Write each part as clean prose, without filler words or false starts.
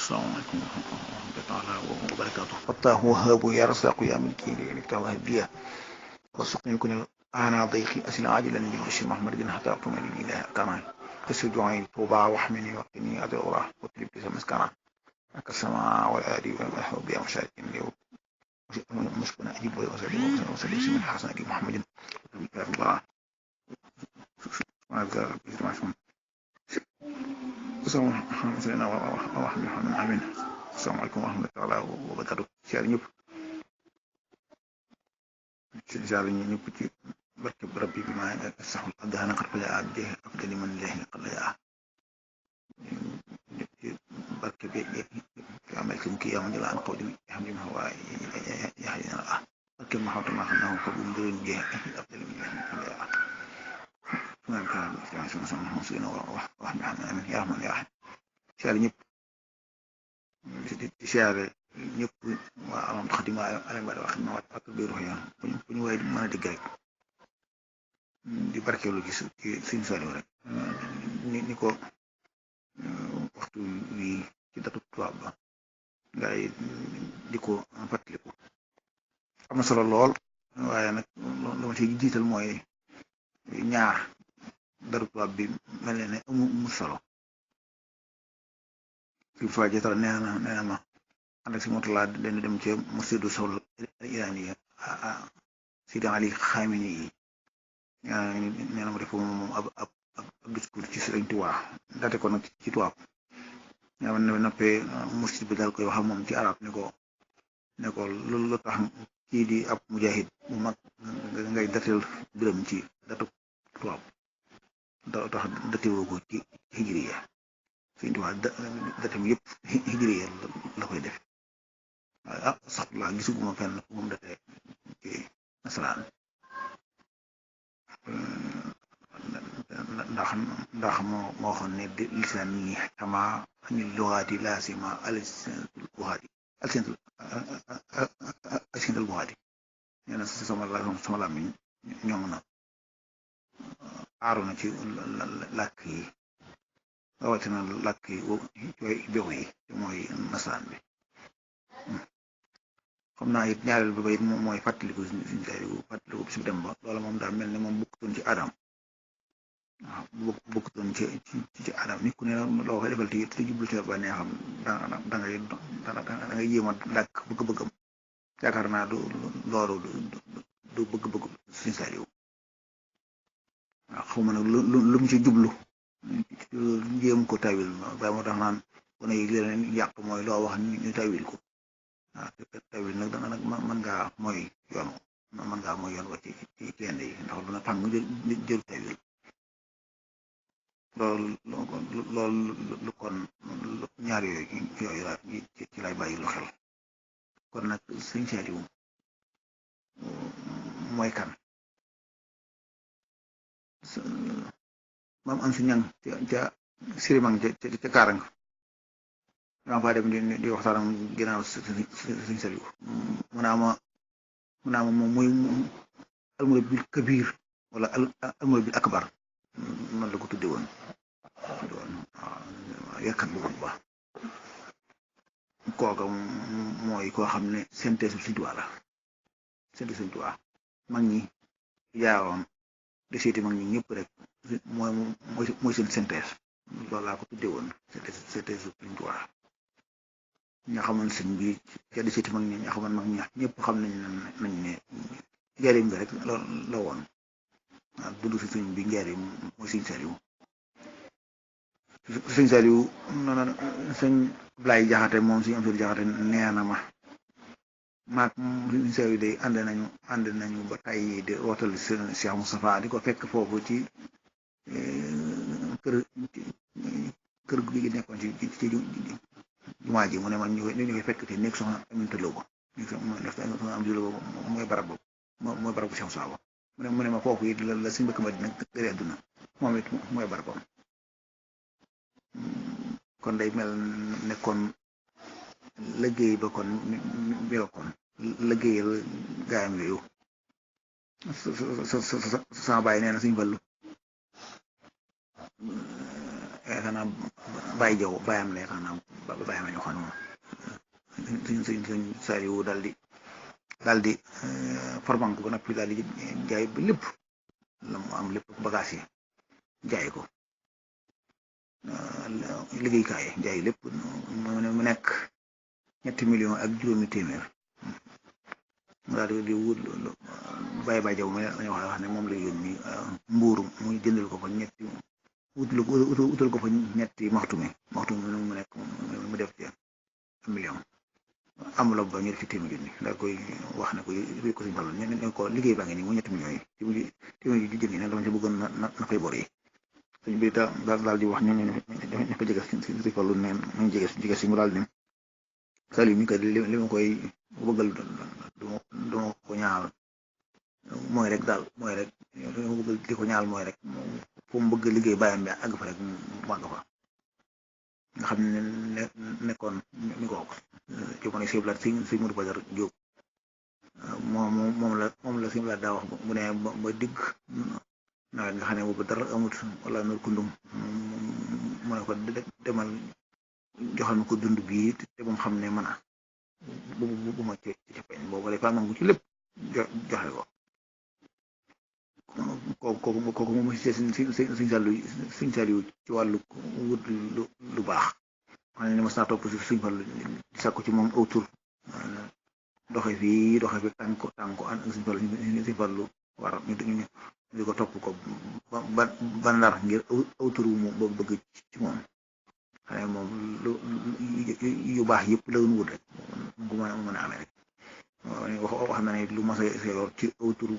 السلام عليكم ورحمة الله تعالى وبركاته. فتاه وهاب يا رزاق يا ملكي لك وهديه وارزقني كن أنا ضيقي أسل عاجلا بالبشر محمد حتى أقوم الإله كما كسر دعائي توبا واحمني وقتني أدعو وطلب لي مسكنا كالسماء والآدي والحب يا مشاكل لي مسكنا أجيب وسلم وسلم الحسن أجيب محمد الله وأذكر بسم amin. Assalamualaikum warahmatullahi wabarakatuh. Siyaar ñëpp siyaar ñëpp ci barke rabbi bi ma saxul adana xat fala abdi afdali man lihi qalla barke bi fi amal kum ki yam la an qawli hamdi ma wa yahina barke ma hawta ma xanahu ko bu ndeen je afdali man lihi qalla man kan sama musina wa amin ya rahman ya rahim. Siyaar ñëpp di siyaare ñëpp waa alam xadima alam bada wax ma ak biiru ya bu ñu way mën a dégg rek di barkeelu ci suñu saliw rek ni ko waxtu wi ci datu tubaab ba ngay di ko fàttaliku am na solo lool waaye nag lu ma ci jiital mooy ñaar datu tubaab bi mel ne amul solo fi fa jotal nee na ma ànd ak si motulaa dañu dem ci masjidu sawl irani Sidi Ali Xamini yi nee na ma def moom ab discours ci Sëriñ Tuubaa date ko nag ci tubaab ñaa ne noppee masjid bi daal koy wax moom ci arab ne ko lu tax kii di ab mujahid bu mag ngay datel biram ci datu tubaab da tax datewoo ko ci hijriya Sëriñ Tuubaa datam yëpp hijriya la koy def waaye sax la gisuguma fenn fu mu datee ci nasaraan ndax moo waxoon ne lisaan yi xama anil lugaati laasima alsinatul buxaati nee na sama làmmiñ ñoŋ na aaru na ci làkk yi rawatina làkk yi bew yi te mooy nasaraan bi xam naa it ñaareel bi ba it mooy fàttaliku suñu fàttaliku bis bu dem ba loola moom daal mel ne moom bokkutoon ci adam waaw bokkutoon ci adam nit ku ne loo koy defal te jublu ci ba neexam da ngay jéem a dàkk bëgg-bëggam yaakaar naa loolu du bëgg-bëgg suñu saaliw waaw xaw ma nag lu mu ci jublu jéem ko tawil ba moo tax naan ku ne leen yàq mooy loo wax ñu tawil ko waaw tawil nag danga nag mën ngaa mooy yoon wa ci yenn yi ndax lu na fang jël tawil loolu kon ñaar yooyu la ci lay bàyyi lu xel kon nag Sëriñ Saaliw mooy kan maam am si ñang ca sirimang ca kaarang dama faa dem di waxtaan ak ginnaaw Sëriñ Saaliw mu naa ma moom muy almurabil kabir wala almurabil akbar noonu la ko tudde woon waaw yàkkat bu woon ba kooka mooy koo xam ne synthèse Sëriñ Tuubaa la synthèse Sëriñ Tuubaa mag ñi jaaroon de seeti mag ñi ñëpp rek mooy seen synthèse loolu laa ko tudde woon synthèse Sëriñ Tuubaa ña xamoon sëñ bi ca de seeti mag ñi ña xamoon mag ñi ñëpp xam nañ ne njariñ bi rek la woon waaw dund si sëñ bi njariñ mooy Sëriñ Saaliw Sëriñ Saaliw noonu sëñ Ablaay Jaxate moom Sëriñ Amsatu Jaxate nee na ma maag Sëriñ Saaliw day ànd nañu ba tey di rootal Cheikh Moustapha di ko fekk foofu ci kër gi nekkoon ci jumaa ji mu ne ma ñu ngi fekk te nekk soxna Aminta Lo ba soxna Aminta Lo ba mooy barab boobu mooy barab bu Cheikh Moustapha mu ne ma foofu it la suñu mbëkk ma dina gëree àdduna moom it mooy barabam kon day mel ne kon liggéey ba kon melokoon liggéeyal gaayam yooyu sama bàyyi nee na Sëriñ Fallu xanaa bàyyi jaw bàyyam la xanaa bàyyam la ñu xam ne suñ Saliou daal di forbank ba noppi daal di jaay ba lépp la mu am lépp bagage yi jaay ko liggéeykaay jaay lépp mu nekk $3 millions ak juróomi téeméer mu daal di wut bàyyi jaw ma lañu wax ne moom la yónni mbuur muy jëndal ko fa utal ko fa ñetti maxtu mi mu nekk mu def ci $1 million enveloppe ba ñu def ci téeméer daal koy wax ne ko yóbbu ko suñu Fallu ne ko liggéey baa ngi nii mu $3 millions yi téeméer ji jën yi ne dama ci bëggoon na fay bor yi suñ bi daal di wax ñu fa jege si Fallu neen ñu jege si mu daal ne Saliou mi kat li ma koy bëggal du ma ko ñaal mooy rek li ma bëggal di ko ñaal mooy rek fu mu bëgg liggéey bàyyam bi àgg fa rek mu àgg fa nga xam ne nekkoon mi ko jamono siblaat si Modou Badar Diop moom la siblaat daa wax bu ne ba digg nawet nga xam ne boobu dara amut wala nur kundum mu ne ko demal joxal ma ko dund bii te moom xam ne mën a bu ma ci peñ boobu rek nangu ci lépp joxe ko kooku moom Sëñ Saliou ci wàllu wut lu baax xam ne mas naa topp si Sëñ Fallu di sàkku ci moom aw tur doxe fi tànk an Sëñ Fallu war ñu di ko topp ko ba Ndar ngir aw tur wu mu bëgg ci moom xam ne moom yu baax yëpp la doon wut rek gu mën a amee rek wax na ne lu mas a seeloor ci aw tur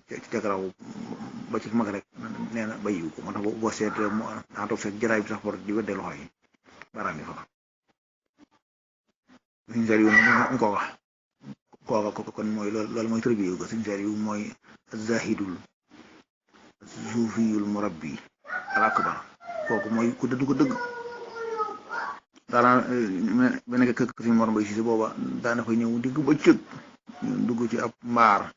ci tegaraw ba ci mag rek nee na bayiwu ko moo tax boo seetee mu daa toog seet jaraay bi sax for di wedde loxo yi baraam yi fa Sëñ Saliou mu ko wax kooka kon mooy loolu mooy tërbiyu ko Sëñ Saliou mooy zahidul suufiyul murabbi al akbar kooku mooy ku dëgg ko dëgg daanaa ba nekk kër Sëñ Mor Mbay Siise booba daana fa ñëw digg ba cëg dugg ci ab mbaar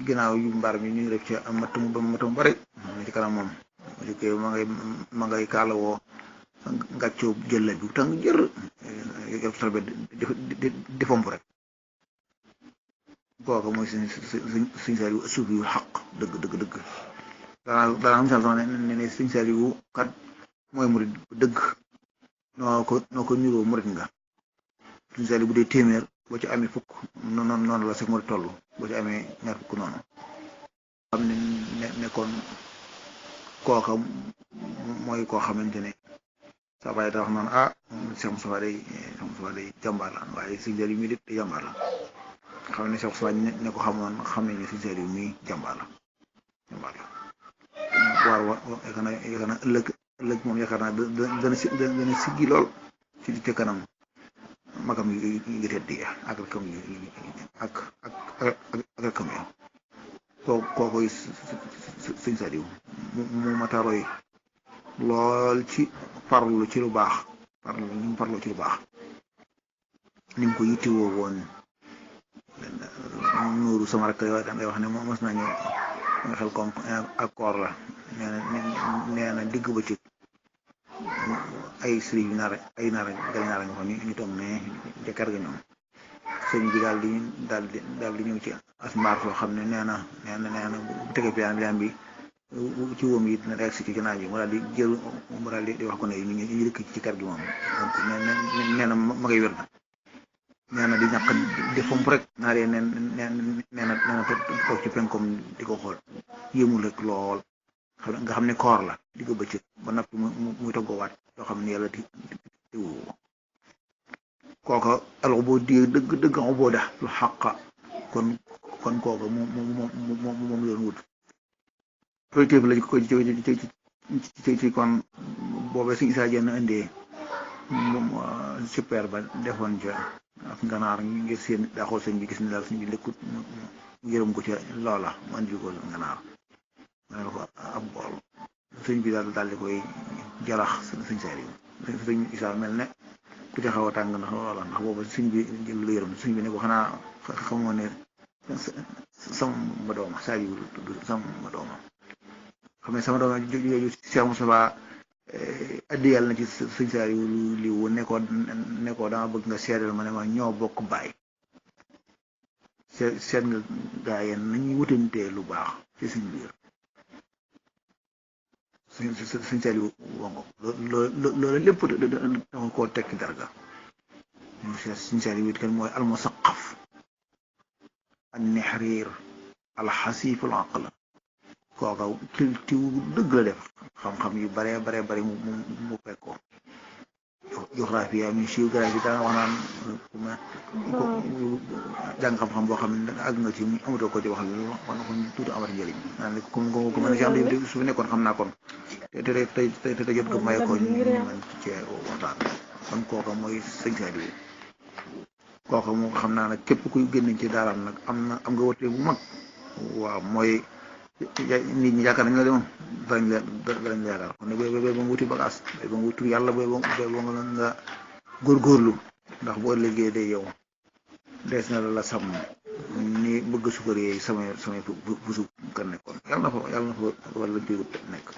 ginnaaw yu mbaar mi ñu def ci am matum bari ci kanam moom ma ngay kaalawoo ngàccoo jëlla bi tàng jër yor salbe di fomp rek kooku mooy Sëñ Saliou suufi yu xaq dëgg daanaa misal sax ne Sëñ Saliou kat mooy murid dëgg noo ko niroo murid nga Sëñ Saliou bu dee téeméer boo ci amee fukk noonu la sa murid toll boo ci amee ñaar fukk noonu xam ne nekkoon kooka mooy koo xamante ne saa baay da wax naan Cheikh Moustapha day jàmbaar la waaye Sëñ Saliou mii day jàmbaar la xam ne Cheikh Moustapha ne ko xamoon xam ne Sëñ Saliou mii jàmbaar la waaw yaakaar naa ëllëg moom yaakaar naa dana siggi lool ci kanam magam yu tedd yi ak rakam yi ak rakam yi kookoy Sëñ Saliou mu mata roy lool ci farlu ci lu baax farlu ci lu baax ni mu ko yittewoo woon nuuru sama rakk yooyu day wax ne moom mas nañu nga xel kom ak koor la nee na digg ba ci ay sëriñ yu nar nga fa ñu toog ne ca kër ga ñoom sëñ bi daal di ñëw ci as mbaar soo xam ne nee na bu tegee pilaan bi ci wóom yi dina rek si ci naaj bi mu daal di jël mu daal di wax ko ne ñu dëkk ci kër gi moom donc nee na ma ngay wér nee na di ñàkk di fomp rek naa dee nee na toog ci penkom di ko xool yéemul rek lool nga xam ne koor la di ko bëccëg ba noppi muy toggoowaat yoo xam ne yàlla tewu kooka alxuboo di dëgg xuboo da lu xàqa kon kooka moom doon wut collectif la ko ci kon boobee Sëñ Isaa Jeen indee moom super ba defoon ca ak ganaar ngir seen daa xool sëñ bi gis ne daal sëñ bi lekkut mu yërëm ko ca loola mu andi ko ganaar ma ne ko ab bool sëñ bi daal di koy jarax Sëñ Saliou Sëñ Isaa mel ne ku ca xaw a tàng ndax loola ndax booba sëñ bi jël lu yërëm sëñ bi ne ko xanaa xamoo ne sama dooma Saliou tudd sama dooma xam ne sama doom jooju Cheikh Moustapha addi yàlla na ci sëñ Saliou li wu nekkoo dama bëgg nga seedal ma ne ma ñoo bokk baay seet nga gaa yeen nañuy wutantee lu baax ci suñ biir sëñ Saliou wongo loolu lépp dafa koo tekki darga ñu seet sëñ Saliou it kan mooy almusaqaf an nihrir alxasiful aqla kooka culture dëgg la def xam-xam yu bare mu fekkoo géographie mi géographie daana wax naan jàng xam-xam boo xam ne àgg nga ci amatoo ko ci wax wax na ko tuuti amati njëriñ naan ko mën a si am su fi nekkoon xam naa kon te jot ko may ko ñu mën ci waxtaan kon kooka mooy sëñ Saliou kooka moom xam naa nag képp kuy génn ci daaraam nag am nga wëtte bu mag waaw mooy nit ñi yaakaar nañ la de moom darañ la yaakaar kon ne ba nga wuti bagage ba nga wuti yàlla ba nga góorgóorlu ndax boo liggéey day yow dees na la sàmm ni bëgg sukkar yooyu samay pusu kan nekkoon yàlla na fa wala jiwut nekk